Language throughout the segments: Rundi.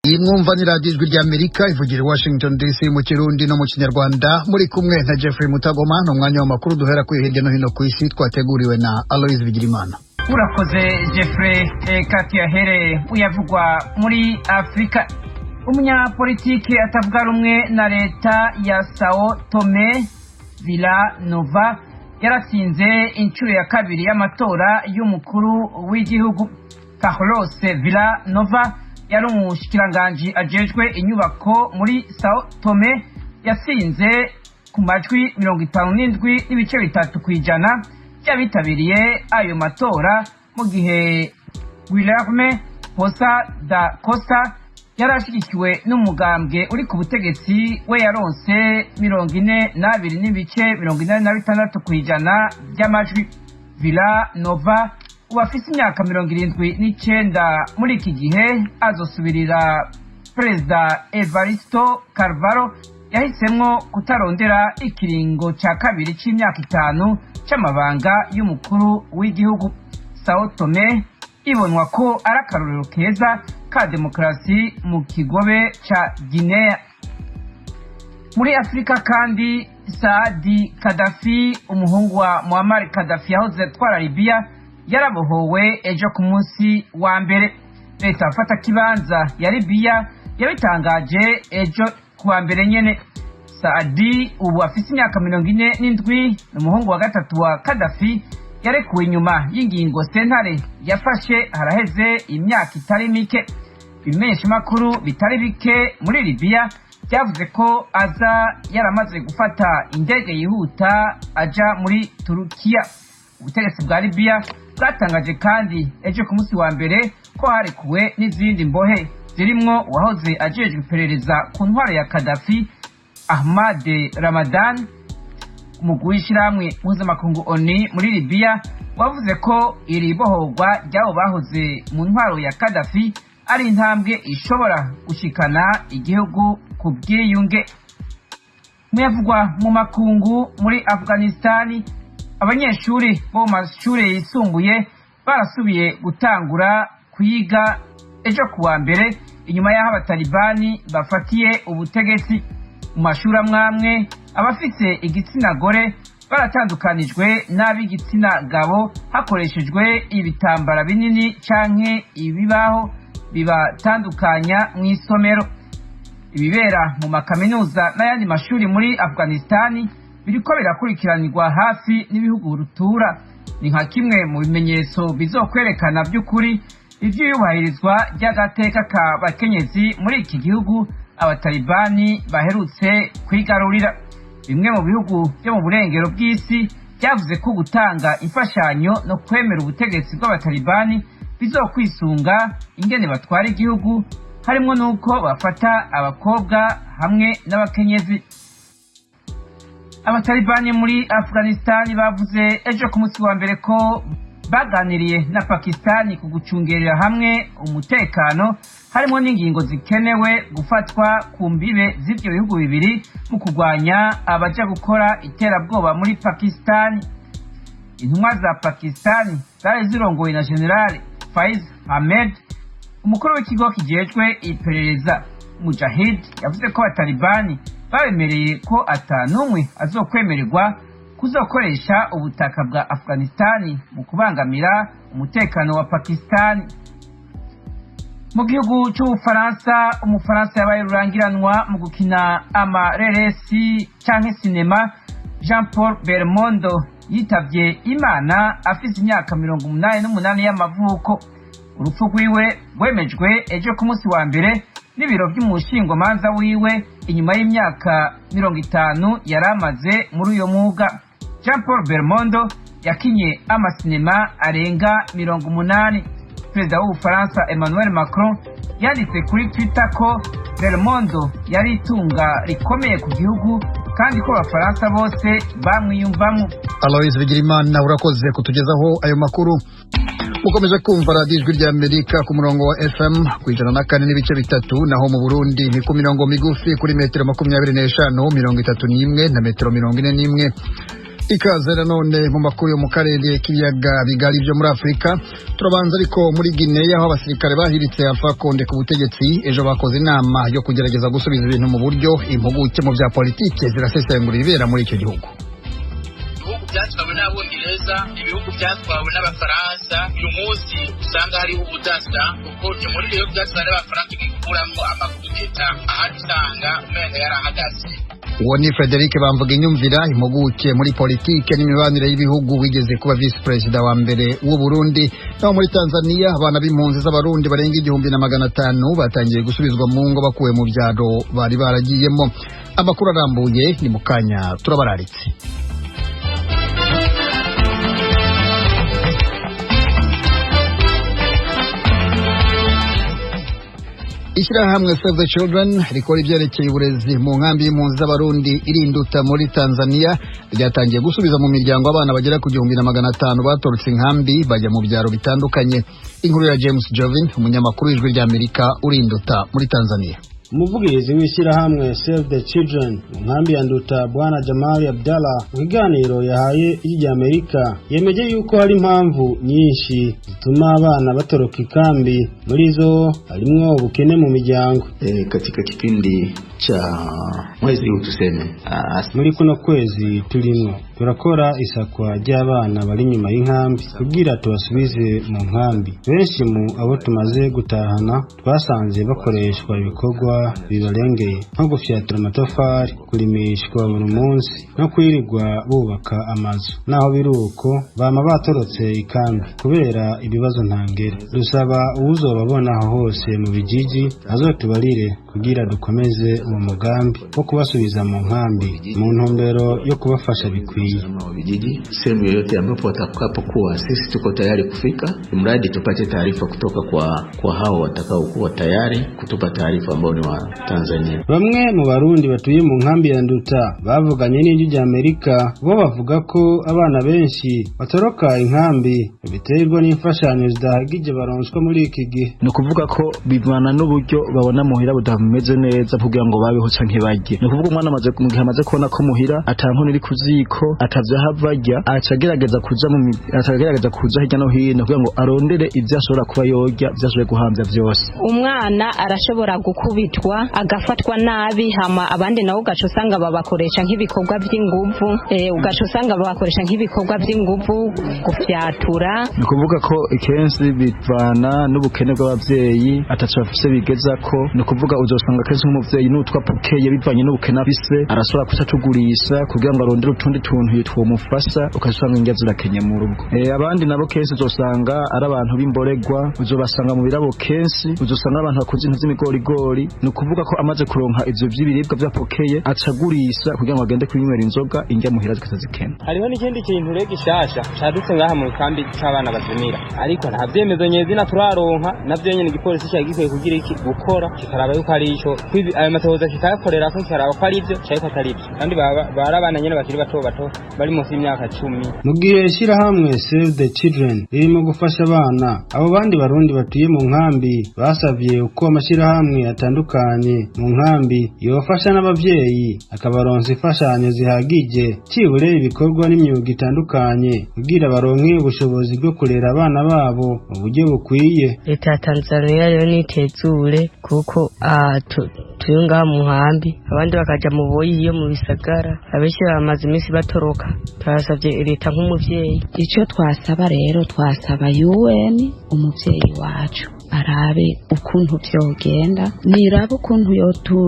Iyi mwumva ni radiyo Ijwi ry'Amerika ivugira i Washington DC mu Kirundi no mu Kinyarwanda. Muri kumwe na Jeffrey Mutagoma. Ni umwanya w'amakuru duhera kuri hirya no hino ku isi, twateguriwe na Aloise Bigirimana. Urakoze Jeffrey. Reka tuyahere uyavugwa muri Afurika. Umunyapolitike atavuga rumwe na leta ya Sao Tome, Vila Nova, yaratsinze inshuro ya kabiri y'amatora y'umukuru w'igihugu. Carlos Vila Nova yari umushikiranganji ajejwe inyubako muri Sao Tome, yatsinze ku majwi 57.3% by'abitabiriye ayo matora, mu gihe Guilherme Posa da Costa yari ashyigikiwe n'umugambwe uri ku butegetsi we yaronse 42.86% by'amajwi. Vila Nova ubu afise imyaka 79 muri iki gihe, azosubirira Perezida Evaristo Carvalho yahisemwo kutarondera ikiringo ca kabiri c'imyaka 5 c'amabanga y'umukuru w'igihugu. Sao Tome ibonwa ko ari akarorero keza ka demokarasi mu kigobe ca Guinea. Muri Afurika kandi, Saadi Kadafi, umuhungu wa Muammar Kadafi yahoze atwara Libiya, yarabohowe ejo ku munsi wa mbere. Leta afata kibanza ya Libiya yabitangaje ejo kuwa mbere nyene. Saadi ubu afise imyaka 47, ni umuhungu wa gatatu wa Kadafi. Yarekuwe inyuma y'ingingo sentare yafashe haraheze imyaka itari mike. Ibimenyeshamakuru bitari bike muri Libiya byavuze ko aza yaramaze gufata indege yihuta aja muri Turukiya. Ubutegetsi bwa Libiya bwatangaje kandi ejo ku munsi wa mbere ko harekuwe n'izindi mbohe, zirimwo uwahoze ajejwe iperereza ku ntwaro ya Kadafi, Ahmad Ramadan. Umugwi w'ishyirahamwe mpuzamakungu ONU muri Libiya wavuze ko iri bohorwa ry'abo bahoze mu ntwaro ya Kadafi ari intambwe ishobora gushikana igihugu ku bwiyunge. Muyavugwa mu makungu, muri Afghanistani abanyeshuri bo mu mashuri yisumbuye barasubiye gutangura kwiga ejo kuwa mbere, inyuma y'aho abatalibani bafatiye ubutegetsi. Mu mashuri amwamwe, abafise igitsina gore baratandukanijwe n'ab'igitsina gabo hakoreshejwe ibitambara binini canke ibibaho bibatandukanya mu isomero. Ibibera mu makaminuza n'ayandi mashuri muri Afghanistani biriko birakurikiranirwa hafi n'ibihugu rutura. Ni nka kimwe mu bimenyetso bizokwerekana by'ukuri ivy'iyubahirizwa ry'agateka ka bakenyezi muri iki gihugu abatalibani baherutse kwigarurira. Bimwe mu bihugu byo mu burengero bw'isi byavuze ko gutanga imfashanyo no kwemera ubutegetsi bw'abatalibani bizokwisunga ingene batwara igihugu, harimwo n'uko bafata abakobwa hamwe n'abakenyezi. Abatalibani muri Afghanistani bavuze ejo ku munsi wa mbere ko baganiriye na Pakistani ku gucungerera hamwe umutekano, harimo n'ingingo zikenewe gufatwa ku mbibe z'ivyo bihugu bibiri mu kurwanya abaja gukora iterabwoba muri Pakistani. Intumwa za Pakistani zari zirongowe na General Faiz Ahmed, umukuru w'ikigo kijejwe iperereza. Mujahid yavuze ko abatalibani babemereye ko atanumwe azokwemererwa kuzokoresha ubutaka bwa Afghanistani mu kubangamira umutekano wa Pakistani. Mu gihugu c'Ubufaransa, umufaransa yabaye rurangiranwa mu gukina amareresi canke sinema, Jean Paul Belmondo, yitavye Imana afise imyaka 88 y'amavuko. Urupfu rwiwe rwemejwe ejo ku munsi wa mbere n'ibiro vy'umushingwamanza wiwe, inyuma y'imyaka 50 yari amaze muri uyo mwuga. Jean Paul Belmondo yakinye amasinema arenga 80. Perezida w'Ubufaransa Emmanuel Macron yanditse kuri Twitter ko Belmondo yari itunga rikomeye ku gihugu kandi ko abafaransa bose bamwiyumvamo. Aloise Bigirimana, urakoze kutugezaho ayo makuru. Mukomeje kumva radiyo Ijwi ry'Amerika ku murongo wa FM ku 104.3. Naho mu Burundi ni ku mirongo migufi kuri metero 25, 31 na metero 41. Ikaze nanone mu makuru yo mu karere k'ibiyaga bigari byo muri Afurika. Turabanza ariko muri Guinea, aho abasirikare bahiritse Alpha Conde ku butegetsi ejo bakoze inama yo kugerageza gusubiza ibintu mu buryo. Impuguke mu bya politike zirasesengura ibibera muri icyo gihugu. Ibihugu byatwawe n'Abongereza, ibihugu byatwawe n'Abafaransa, uyu munsi usanga hariho ubudasa, kuko ni muri ibyo bihugu byatwawe n'Abafaransa ugikuramo amakudeta, ahandi usanga umenga yarahagaze. Uwo ni Frederic Bamvuga Inyumvira, impuguke muri politike n'imibanire y'ibihugu, wigeze kuba visi perezida wa mbere w'u Burundi. Naho muri Tanzania, abana b'impunzi z'Abarundi barenga 1500 batangiye gusubizwa mu ngo bakuwe mu byaro bari baragiyemo. Amakuru arambuye ni mu kanya, turabararitse. Ishyirahamwe Save the Children rikora ibyerekeye uburezi mu nkambi y'impunzi z'Abarundi irinduta muri Tanzania ryatangiye gusubiza mu miryango abana bagera ku 1500 batorotse inkambi bajya mu byaro bitandukanye. Inkuru ya James Jovin, umunyamakuru w'Ijwi ry'Amerika urinduta muri Tanzania. Umuvugizi w'ishyirahamwe Save the Children mu nkambi ya Nduta, Bwana Jamali Abdallah, mu kiganiro yahaye Ijwi ry'Amerika, yemeje yuko hari impamvu nyinshi zituma abana batoroka ikambi. Muri zo harimwo ubukene mu miryango. Katika kipindi cha mwezi huu tuseme, muri kuno kwezi turimwo turakora isakwa ry'abana bari inyuma y'inkambi kugira tubasubize mu nkambi. Benshi mu abo tumaze gutahana twasanze bakoreshwa ibikorwa bibarengeye, nko gufyatura amatafari, kurimishwa buri munsi no kwirirwa bubaka amazu. Naho biri uko, bama batorotse ikambi kubera ibibazo ntangere. Dusaba uwuzobabona aho hose mu bijiji azotubarire kugira dukomeze uwo mugambi wo kubasubiza mu nkambi mu ntumbero yo kubafasha bikwiye. Usalama wa vijiji, sehemu yoyote ambapo watakapokuwa, sisi tuko tayari kufika, mradi tupate taarifa kutoka kwa hao watakaokuwa tayari kutupa taarifa ambao ni wa Tanzania. Bamwe mu Barundi batuye mu nkambi ya Nduta bavuganye n'Ijwi ry'Amerika bo bavuga ko abana benshi batoroka inkambi biterwa n'imfashanyo zidahagije baronswa muri iki gihe. Ni ukuvuga ko bivana n'uburyo babona muhira budameze neza kugira ngo babeho canke barye. Ni ukuvuga umwana amaze, mu gihe amaze kubona ko muhira ata nkono iri ku ziko, atavyo ahava arya, aca agerageza kuja hirya no hino kugira ngo arondere ivyo ashobora kuba yorya, ivyo ashoboye guhamvya vyose. Umwana arashobora gukubitwa, agafatwa nabi, hama abandi nabo ugaca usanga babakoresha nk'ibikorwa by'inguvu, ugaca usanga babakoresha nk'ibikorwa by'inguvu, gufyatura. Ni ukuvuga ko kenshi bivana n'ubukene bw'abavyeyi, ataco bafise bigezako. Ni ukuvuga uzosanga kenshi nk'umuvyeyi n'utwo apokeye, bivanye n'ubukene afise, arashobora kuca tugurisha kugira ngo arondere utundi tuntu twomufasha, ukasanga indya zirakenye mu rugo. Abandi nabo kenshi uzosanga ari abantu b'imboregwa, uzobasanga mu birabo, kenshi uzosanga abantu bakunze ibintu vy'imigorigori. Ni ukuvuga ko amaze kuronka ivyo vy'ibiribwa vyapokeye, aca agurisha kugira ngo agende kwinywera inzoga, indya muhira zikaza zikena. Hariho n'ikindi kintu rero gishasha cadutse ngaha mu kambi c'abana bazimira, ariko nta vyemezo nyezina turaronka. Navyo nyene igipolisi cari gikwiye kugira iki gukora, kikaraba yuko ari ico ayo matohoza, kikayakorerako, kikaraba ko ari ivyo canke ko atari ivyo, kandi bari abana nyene bakiri bato bato bari munsi y'imyaka 10. Mu gihe ishyirahamwe Save the Children ririmo gufasha abana, abo bandi Barundi batuye mu nkambi basavye uko amashyirahamwe atandukanye mu nkambi yofasha n'abavyeyi, akabaronsa imfashanyo zihagije, cibure ibikorwa n'imyuga itandukanye, kugira baronke ubushobozi bwo kurera abana babo mu buryo bukwiye. Leta ya Tanzania rero nitezure, kuko turi ngaha mu nkambi, abandi bakaja mu boyi iyo mu bisagara, abenshi bamaze iminsi batoroka. Turasavye leta nk'umuvyeyi. Icyo twasaba rero, twasaba UN, umuvyeyi wacu, arabe ukuntu vyogenda, nirabe ukuntu yotu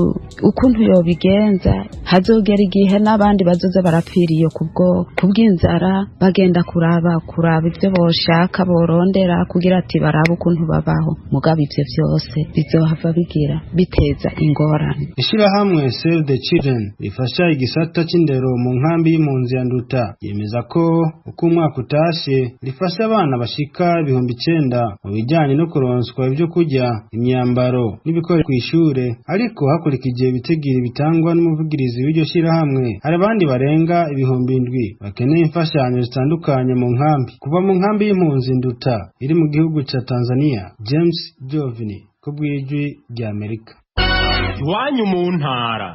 ukuntu yobigenza. Hazogera igihe n'abandi bazoza barapfiriye kubwo kubw'inzara, bagenda kuraba ivyo boshaka borondera kugira ati barabe ukuntu babaho. Mugabo ivyo vyose bizohava bigira biteza ingorane. Ishirahamwe Save the Children rifasha igisata c'indero mu nkambi y'impunzi ya Nduta yemeza ko uko umwaka utashe rifasha abana bashika 9000 mu bijyanye no kuronswa ibyo kurya, imyambaro n'ibikoresho kw'ishure. Ariko hakurikije ibitigiri bitangwa n'umuvugirizi w'iryo shirahamwe, hari abandi barenga 7000 bakeneye imfashanyo zitandukanye mu nkambi. Kuva mu nkambi y'impunzi Nduta iri mu gihugu ca Tanzania, James Jovini ku bw'Ijwi ry'Amerika. Iwanyu mu ntara.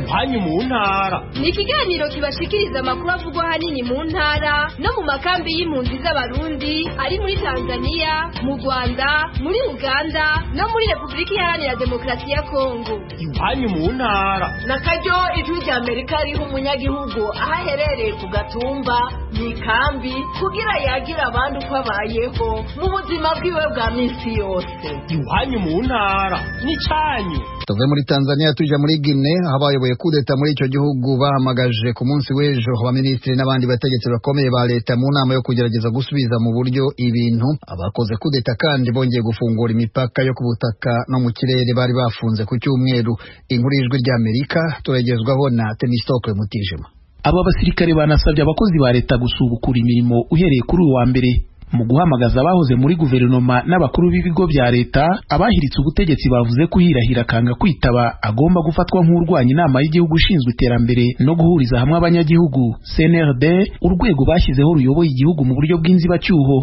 Iwanyu mu ntara ni ikiganiro kibashikiriza amakuru avugwa ahanini mu ntara no mu makambi y'impunzi z'Abarundi ari muri Tanzania, mu Rwanda, muri Uganda no muri Repubulika Iharanira Demokarasi ya Kongo. Iwanyu mu ntara na karyo Ijwi rya Amerika riha umunyagihugu aho aherereye ku Gatumba mu ikambi kugira yagira abandi uko abayeho mu buzima bwiwe bwa minsi yose. Iwanyu mu ntara n'icyanyu. Tuve muri Tanzania tuja muri Guinea, aho abayoboye kudeta muri icyo gihugu bahamagaje ku munsi w'ejo abaminisitiri n'abandi bategetsi bakomeye ba leta mu nama yo kugerageza gusubiza mu buryo ibintu. Abakoze kudeta kandi bongeye gufungura imipaka yo ku butaka no mu kirere bari bafunze ku cyumweru. Inkuru y'Ijwi ry'Amerika turagezwaho na Temistocle Mutijima. Aba basirikare banasabye abakozi ba leta gusubukura imirimo uhereye kuri uyu wa mbere. Mu guhamagaza abahoze muri guverinoma n'abakuru b'ibigo bya leta, abahiritse ubutegetsi bavuze ko uhirahira akanga kwitaba agomba gufatwa nk'urwanya inama y'igihugu ishinzwe iterambere no guhuriza hamwe abanyagihugu CNRD, urwego bashyizeho ruyoboye igihugu mu buryo bw'inzibacyuho.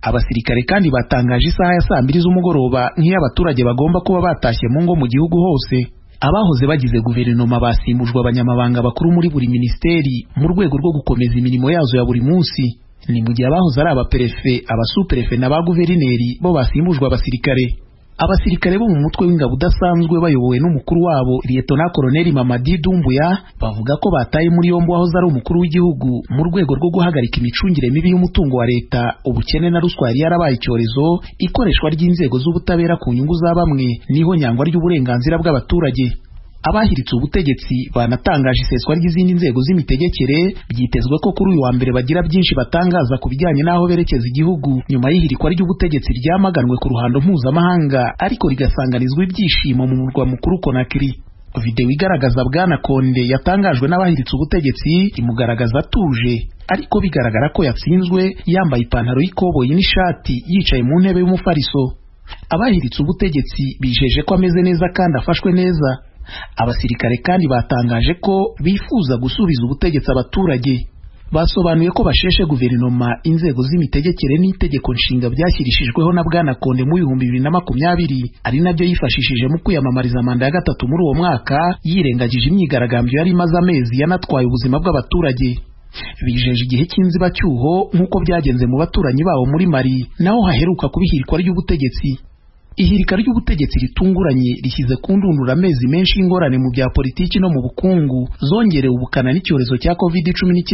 Abasirikare kandi batangaje isaha ya 2:00 z'umugoroba nk'iy'abaturage bagomba kuba batashye mu ngo mu gihugu hose. Abahoze bagize guverinoma basimbujwe abanyamabanga bakuru muri buri minisiteri mu rwego rwo gukomeza imirimo yazo ya buri munsi. Ni mu gihe abahoze ari abaperefe, abasuperefe na ba guverineri bo basimbujwe abasirikare. Abasirikare bo mu mutwe w'ingabo udasanzwe bayobowe n'umukuru wabo Liyetona Koloneli Mamadi Doumbouya bavuga ko bataye muri yombi uwahoze ari umukuru w'igihugu mu rwego rwo guhagarika imicungire mibi y'umutungo wa leta, ubukene na ruswa yari yarabaye icyorezo, ikoreshwa ry'inzego z'ubutabera ku nyungu za bamwe n'ihonyangwa ry'uburenganzira bw'abaturage. Abahiritse ubutegetsi banatangaje iseswa ry'izindi nzego z'imitegekere. Byitezwe ko kuri uyu wa mbere bagira byinshi batangaza ku bijyanye n'aho berekeza igihugu nyuma y'ihirikwa ry'ubutegetsi ryamaganwe ku ruhando mpuzamahanga ariko rigasanganizwa ibyishimo mu murwa mukuru Conakry. Videwo igaragaza Bwana Konde yatangajwe n'abahiritse ubutegetsi imugaragaza atuje ariko bigaragara ko yatsinzwe, yambaye ipantaro y'ikoboyi n'ishati, yicaye mu ntebe y'umufariso. Abahiritse ubutegetsi bijeje ko ameze neza kandi afashwe neza. Abasirikare kandi batangaje ko bifuza gusubiza ubutegetsi abaturage. Basobanuye ko basheshe guverinoma, inzego z'imitegekere n'itegeko nshinga byashyirishijweho na Bwana Konde mu 2020, ari nabyo yifashishije mu kwiyamamariza manda ya gatatu muri uwo mwaka, yirengagije imyigaragambyo yari imaze amezi yanatwaye ubuzima bw'abaturage. Bijeje igihe cy'inzibacyuho nk'uko byagenze mu baturanyi babo muri Mali, naho haheruka kubihirikwa ry'ubutegetsi. Ihirika ry'ubutegetsi ritunguranye rishyize ku ndunduro amezi menshi y'ingorane mu bya politiki no mu bukungu zongerewe ubukana n'icyorezo cya COVID-19,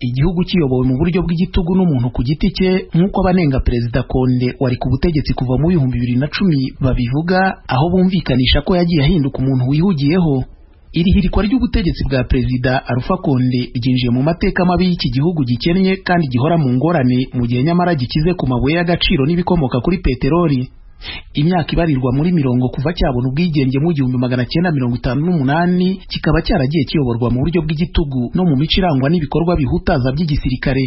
igihugu kiyobowe mu buryo bw'igitugu n'umuntu ku giti cye, nk'uko abanenga Perezida Konde wari ku butegetsi kuva mu 2010 babivuga, aho bumvikanisha ko yagiye ahinduka umuntu wihugiyeho. Iri hirikwa ry'ubutegetsi bwa Perezida Alpha Konde ryinjiye mu mateka mabi y'iki gihugu gikennye kandi gihora mu ngorane, mu gihe nyamara gikize ku mabuye y'agaciro n'ibikomoka kuri peteroli. Imyaka ibarirwa muri mirongo kuva cyabona ubwigenge mu 1958 kikaba cyaragiye kiyoborwa mu buryo bw'igitugu no mu mico irangwa n'ibikorwa bihutaza by'igisirikare.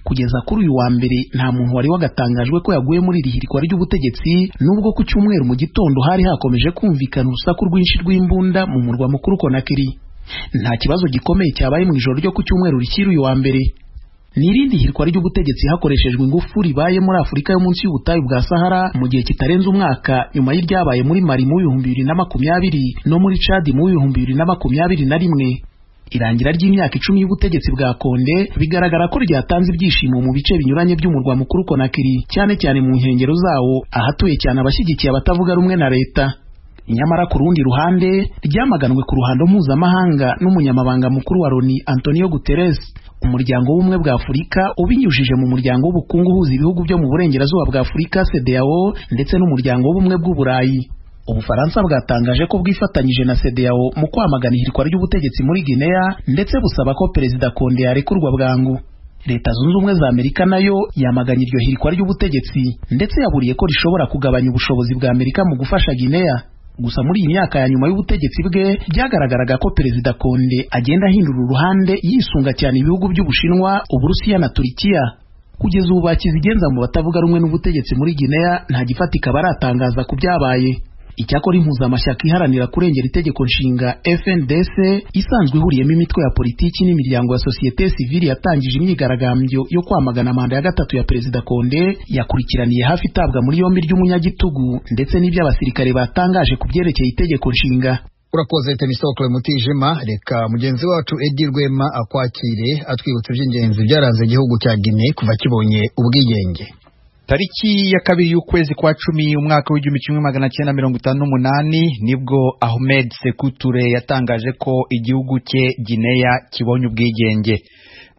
Kugeza kuri uyu wa mbere nta muntu wari wagatangajwe ko yaguye muri iri hirikwa ry'ubutegetsi, nubwo ku cyumweru mu gitondo hari hakomeje kumvikana urusaku rwinshi rw'imbunda mu murwa mukuru Conakry. Nta kibazo gikomeye cyabaye mu ijoro ryo ku cyumweru rikiri uyu wa mbere. Ni irindi hirwa ry'ubutegetsi hakoreshejwe ingufu ribaye muri Afurika yo munsi y'ubutayu bwa Sahara mu gihe kitarenze umwaka, nyuma y'iryabaye muri Mali mu 2020 no muri Chad mu 2021. Irangira ry'imyaka 10 y'ubutegetsi bwa Konde bigaragara ko ryatanze ibyishimo mu bice binyuranye by'umurwa mukuru Conakry, cyane cyane mu nkengero zawo ahatuye cyane abashyigikiye abatavuga rumwe na leta. Nyamara ku rundi ruhande ryamaganwe ku ruhando mpuzamahanga n'umunyamabanga mukuru wa Loni Antonio Guterres. Umuryango w'ubumwe bwa Afurika ubinyujije mu muryango w'ubukungu uhuza ibihugu byo mu burengerazuba bwa Afurika CEDEAO ndetse n'umuryango w'ubumwe bw'Uburayi. Ubufaransa bwatangaje ko bwifatanyije na CEDEAO mu kwamagana ihirikwa ry'ubutegetsi muri Guinea, ndetse busaba ko Perezida Konde yarekurwa bwangu. Leta Zunze Ubumwe za Amerika nayo yamaganye iryo hirikwa ry'ubutegetsi, ndetse yaburiye ko rishobora kugabanya ubushobozi bwa Amerika mu gufasha Guinea. Gusa muri iyi myaka ya nyuma y'ubutegetsi bwe byagaragaraga ko Perezida Konde agenda ahindura uruhande, yisunga cyane ibihugu by'Ubushinwa, Uburusiya na Turikiya. Kugeza ubu bakizigenza mu batavuga rumwe n'ubutegetsi muri Guinea nta gifatika baratangaza ku byabaye. Icyakora impuzamashyaka iharanira kurengera itegeko nshinga FNDC isanzwe ihuriyemo imitwe ya politiki n'imiryango ya sosiyete sivili yatangije imyigaragambyo yo kwamagana manda ya gatatu ya Perezida Konde, yakurikiraniye hafi itabwa muri yombi ry'umunyagitugu ndetse n'ibyo abasirikare batangaje ku byerekeye itegeko nshinga. Urakoze Temistocle Mutijima. Reka mugenzi wacu Edi Rwema akwakire, atwibutsa iby'ingenzi byaranze igihugu cya Guinea kuva kibonye ubwigenge. Tariki ya 2 y'ukwezi kwa 10 umwaka w'1958 nibwo Ahmed Sékou Touré yatangaje ko igihugu cye Guinea kibonye ubwigenge.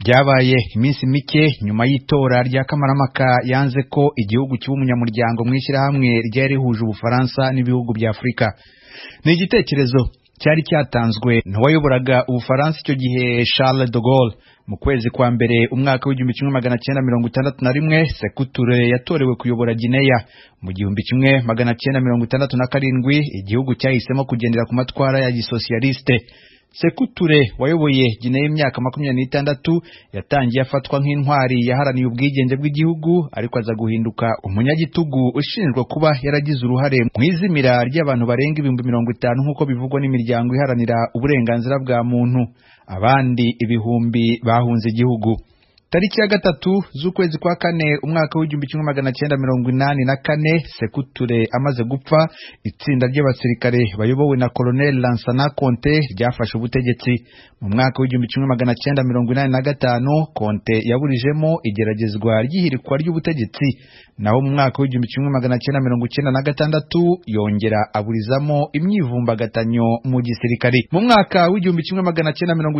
Byabaye iminsi mike nyuma y'itora rya kamarampaka yanze ko igihugu kiba umunyamuryango mu ishyirahamwe ryari rihuje Ubufaransa n'ibihugu bya Afurika. Ni igitekerezo cyari cyatanzwe n'uwayoboraga Ubufaransa icyo gihe, Charles de Gaulle. Mu kwezi kwa mbere umwaka w'1961 Sékou Touré yatorewe kuyobora Guinea. Mu 1967 igihugu cyahisemo kugendera ku matwara ya gisosiyaliste. Sékou Touré wayoboye Guinea y'imyaka 26 yatangiye afatwa nk'intwari yaharaniye ubwigenge bw'igihugu, ariko aza guhinduka umunyagitugu ushinjwa kuba yaragize uruhare mu izimira ry'abantu barenga 50,000 nk'uko bivugwa n'imiryango iharanira uburenganzira bwa muntu. Abandi ibihumbi bahunze igihugu. Tariki ya 3 z'ukwezi kwa 4 umwaka w'1984 Sékou Touré amaze gupfa, itsinda ry'abasirikare bayobowe na Colonel Lansana Conté ryafashe ubutegetsi. Mu mwaka w'1985 Conté yaburijemo igeragezwa ry'ihirikwa ry'ubutegetsi, naho mu mwaka w'1996 yongera aburizamo imyivumbagatanyo mu gisirikare. Mu mwaka w'19